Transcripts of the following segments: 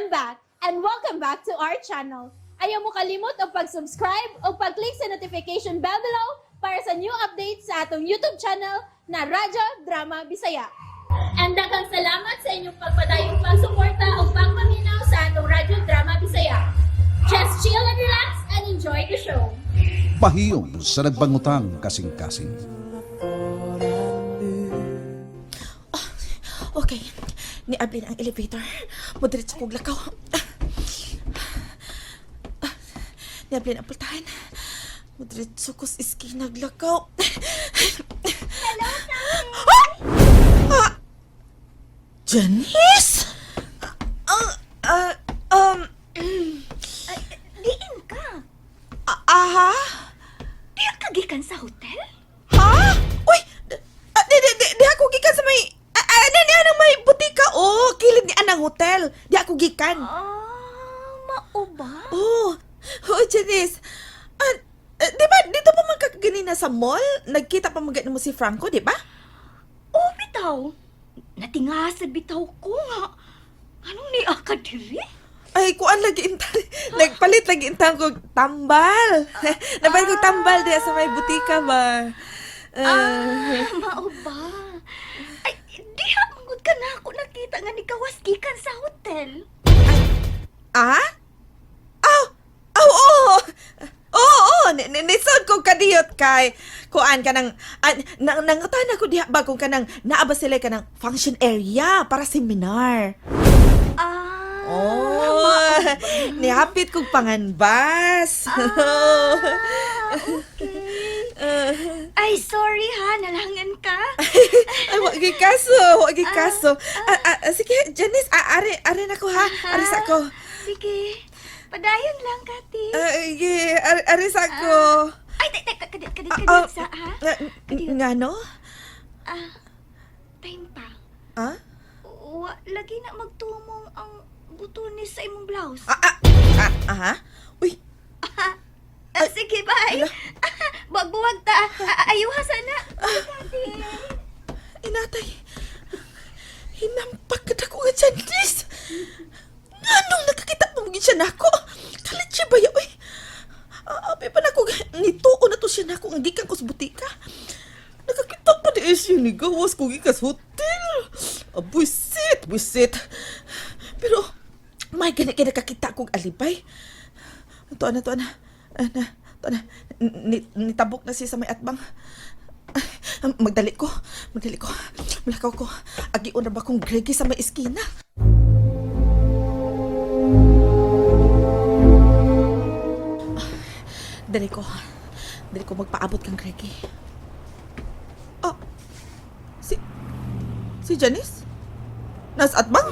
I'm back and welcome back to our channel. Ayaw mo kalimot og pag-subscribe o pag-click sa notification bell below para sa new updates sa atong YouTube channel na Radyo Drama Bisaya. And daghang salamat sa inyong pagpadayong pagsuporta o pagpaminaw sa atong Radyo Drama Bisaya. Just chill and relax and enjoy the show. Pahiyom sa nagbangutang kasing-kasing. Okay, niabli na ang elevator. Mudiretso kog lakaw. Ah, niabli na ang pultahan. Mudiretso ko sa iskina lakaw. Hello, ah! Janice! Ah, ah, um, Diin ka. ah, aha? Di ka gikan sa hotel? Ha? Uy! Di, di, di, di ako gikan sa may... Ah, ah, di, di, anang may butika. Oh, kilid ni anang hotel. Di ako gikan. Ah, mao ba? Oh, oh, Janice. Ah, di ba, dito pa man kakaganina sa mall? Nagkita pa man mo si Franco, di ba? Oh, bitaw. Natingasad bitaw ko nga. Anong ni ka diri? Ay, kuan lagi intan. Nagpalit lagi intan ko tambal. Napalit ko tambal diya sa may butika ba. Ah, Ah, mao ba? Ay, diha mangud ka na ako nakita nga nikawas gikan sa hotel. Ah? Aw! Aw, oo! Oo, oo! Nisod ko kadiyot kay kuan ka ng ah, nangutan ako diha ba kung kanang naa ba sila kanang function area para seminar. Ah, Oh, nihapit kog panganbas. Ah, okay. Ay, sorry ha, nalangan ka. Ay, wa gyud kaso, wa gyud kaso. Ah, ah, ah, sige, Janice, ah, ari ari na ko ha. Ari sa ko. Sige, padayon lang, Kati. Ah, sige, ari, ari sa ko. Ay, tek, tek, kadit, kadit, Ah, kadit ah, sa, ha? ah, ngano? Ah, time pa. Ah? Wa, lagi na magtumong ang butones sa imong blouse. Ah, ah, ah, aha. Uy, Ah, sige, bye. Buwag-buwag ta. Ah, ayuha sana. Bye, Kati. Inatay. Hinampak ka na ko nga Janice. Anong nakakita pa mo siya nako? Kalit siya ba ya, uy? Abi pa nako, nituo na to siya nako ang gikan ko sa butika. Nakakita pa di siya ni gawas ko gikas hotel. Ah, buisit, buisit. Pero, may gani kay nakakita kog alibay. Ito na, to na. Ana, to na. Nitabok na siya sa may atbang. Ah, magdali ko. Magdali ko. Malakaw ko. Agion na ba kong Greggy sa may iskina? Ah, dali ko. Dali ko magpaabot kang Greggy. Ah, si Janice? Nas atbang?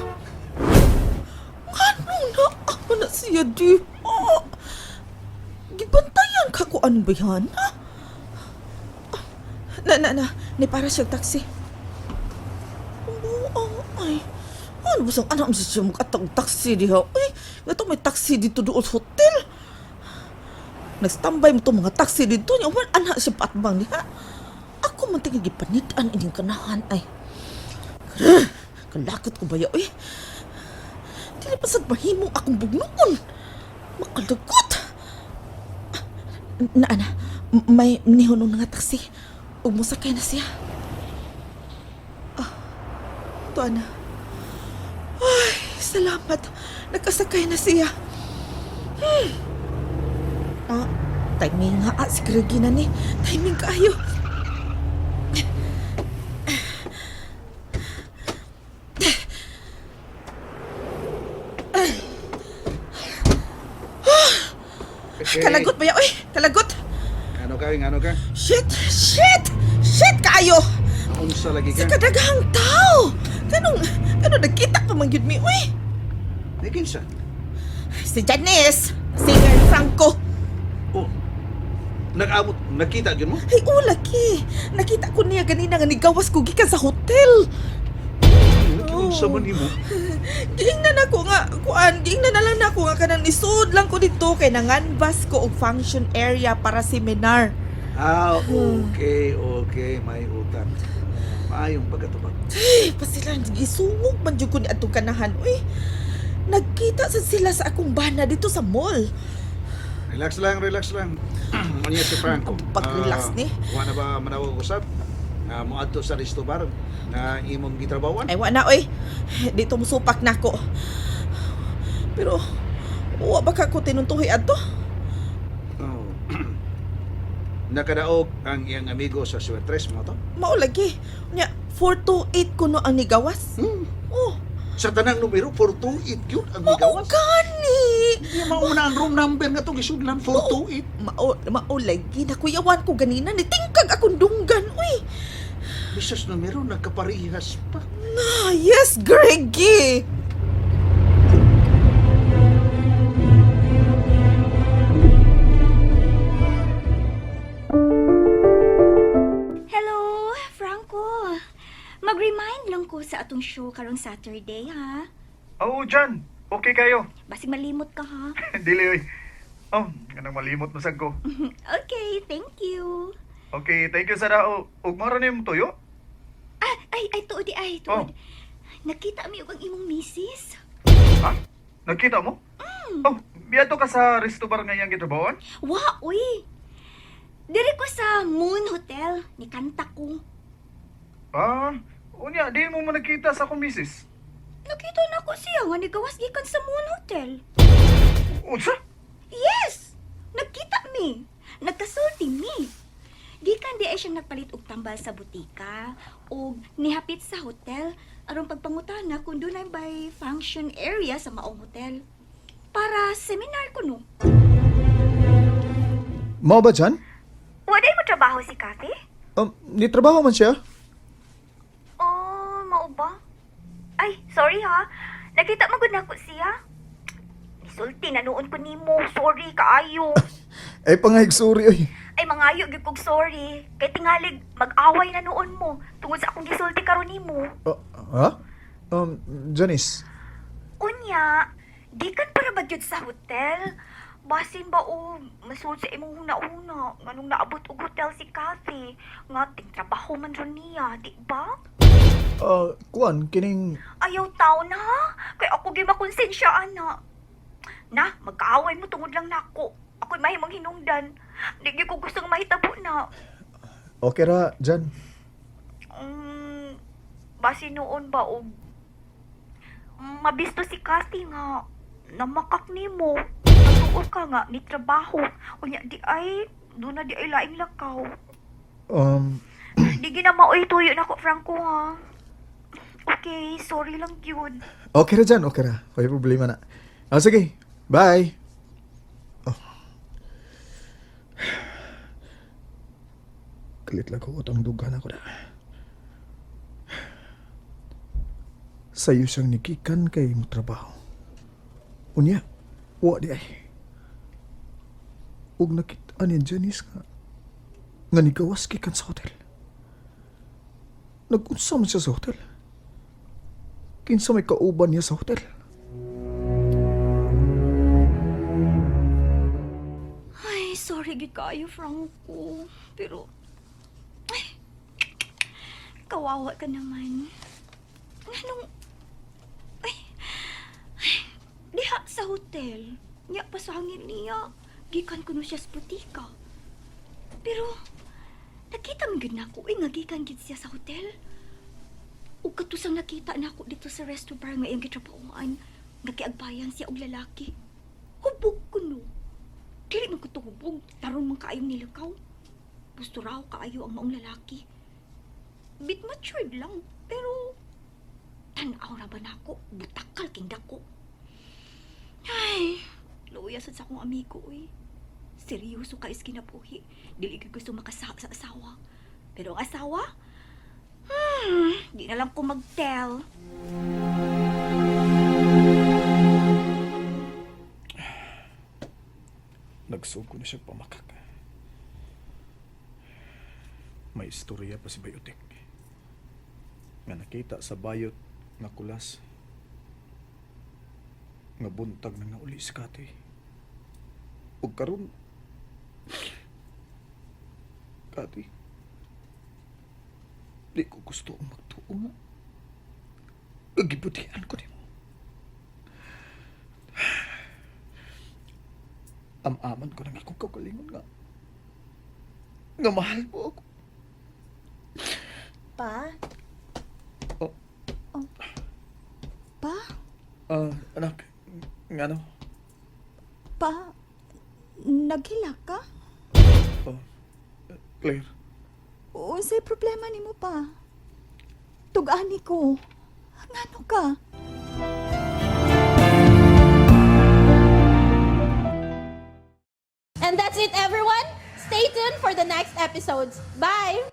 Ano na? Ako na siya di. Oh, gibantayan ka ko ano ba yan? Ha? Na, na, na. Ni para siya taxi. Buang, ay. Ano ba siyang anak mo siya mag-atag taxi diha? Uy, nga to may taxi dito doon sa hotel. Nagstambay mo to mga taxi dito niya. Wala anak siya patbang diha. Ako man tingin gipanitan ining kanahan ay. Grr, kalakot ko ba ya, uy? Dili pa sad mahimong akong bugnoon. Makalagot. Na, ana, may nihunong nga taxi. Ug mosakay na siya. Ah, to ana. Ay, salamat. Nakasakay na siya. Ah, timing nga ah, si Greggy na ni. Timing kaayo. Okay. Kalagot ba ya? Uy, kalagot. Ano ka, ano ka? Shit, shit, shit kaayo. Unsa lagi Sa ka? kadaghang tao. Kanong, kanong nagkita pa man gyud mi, uy. Di kinsa? Si Janice, singer Franco. Oh. Nag-abot, nakita gyud mo? Ay, oh, laki. Nakita ko niya ganina nga nigawas ko gikan sa hotel. Unsa man nimo? Giingnan ako nga, kuan, giingnan na lang nako nga kanang isud lang ko dito kay nanganbas ko og function area para seminar. Ah, okay, okay, may utang. Maayong pagkatubag. Ay, pasila, gisungog man jud ko ni atong kanahan. Uy, Nagkita sa sila sa akong bana dito sa mall. Relax lang, relax lang. Unya si Franco. Pag-relax ni. Wa na ba manawag usab? Moadto sa resto bar na imong gitrabawan? Ay, wa na, oy. Dito musupak na ako. Pero, wa ba ka ko tinuntuhi adto? Oh. Nakadaog ang iyang amigo sa Suertres mo to? Mao lagi. Nya, 428 kuno ang nigawas. Oh, Sa tanang numero, 428 yun ang mao migawas. gani. Di mauna ang room number nga itong isudlan, 428. Mao, mao lagi. Nakuyawan ko ganina. Nitingkag akong dunggan, uy. Bisas numero, nagkaparehas pa. Ah, yes, Greggy. Hello, Franco. Mag-remind lang ko sa atong show karong Saturday, ha? Oo, Jan. Okay kayo. Basig malimot ka, ha? Dili, oy. Oh, kanang malimot masag ko. Okay, thank you. Okay, thank you, Sara. O, ug maro na yung tuyo? Ah, ay, ay, tuod di, ay, tuod. Oh. Nakita mi og ang imong misis. Ha? Nakita mo? Oh, biyato ka sa resto bar nga iyang gitrabahoan? Wa, uy. Diri ko sa Moon Hotel. Nikanta ko. Ah, unya, di mo mo nakita sa akong misis. Nakita na ko siya nga nigawas gikan sa Moon Hotel. Unsa? Yes! Nagkita mi. Nagkasulti mi. Gikan di ay siyang nagpalit og tambal sa butika og nihapit sa hotel aron pagpangutana kung dunay by function area sa maong hotel. Para seminar ko no. Mao ba dyan? Waday mo trabaho si Kathy? Ni trabaho man siya. Oh, mao ba? Ay, sorry ha. Nakita mo gud nako siya. Nisulti na noon ko nimo. Sorry kaayo. Ay pangayig sorry oy. Ay mangayo gyud kog sorry. Kay tingalig mag-away na noon mo tungod sa akong gisulti karon nimo. Ha? Janice. Unya, di kan para ba gyud sa hotel? Basin ba o masulod sa imong huna-huna nganong naabot og hotel si Kathy nga ting trabaho man ron niya, di ba? Kuan kining Ayaw taon ha, kay ako gyud makonsensya ana. Na, magkaaway mo tungod lang nako. Ako'y mahimong hinungdan. Di gyud ko gustong mahitabo na. Okay ra Jan. Base noon ba og mabisto si Kathy nga namakak nimo. Natuo ka nga ni trabaho. Unya di ay doon na di ay laing lakaw. Di ginamaoy tuyo nako Franco ha. Okay, sorry lang gyud. Okay ra Jan, okay ra. Way problema na. Ah, sige. Bye. Oh. Kalit lang ko ang dugan ako na. Sayo siyang nikikan kay mo trabaho. Unya, wa di ay. Ug nakita ni Janice nga nga nigawas gikan sa hotel. Nag-unsa man siya sa hotel. Kinsa may kauban niya sa hotel. Ay, sorry gyud kaayo Franco. Pero ay, kawawa ka naman. Anong ay, ay, diha sa hotel. Nya pasangin niya. Gikan kuno siya sa butika. Pero nakita man gyud nako eh, nga gikan gid siya sa hotel. Ug katusang nakita nako dito sa resto bar nga iyang gitrabahoan, nga giagbayan siya og lalaki. Hubog kuno. Dili man ko to hubog, taron man kaayong nilakaw. Gusto raw kaayo ang maong lalaki. Bit matured lang, pero tan-aw ra ba nako, butakal king dako. Ay, luya sad sa akong amigo oy. Seryoso ka is kinabuhi. Dili gyud gusto makasa sa asawa. Pero ang asawa? Di na lang ko mag-tell. Nagsugo na siya pamakak. May istorya pa si Bayotek. Nga nakita sa bayot nga kulas. Nga buntag na nauli si Kati. Ug karon Kati, di ko gusto ang magtuo nga. Gagibutian ko nimo. Amaman ko ng akong kaugalingon nga. Nga mahal mo ako. Pa? Oh. Oh. Pa? Ah, anak, ngano? Pa? Naghilak ka? Oh, Claire, Unsay problema nimo pa? Tug-ani ko. Ngano ka? And that's it, everyone. Stay tuned for the next episodes. Bye!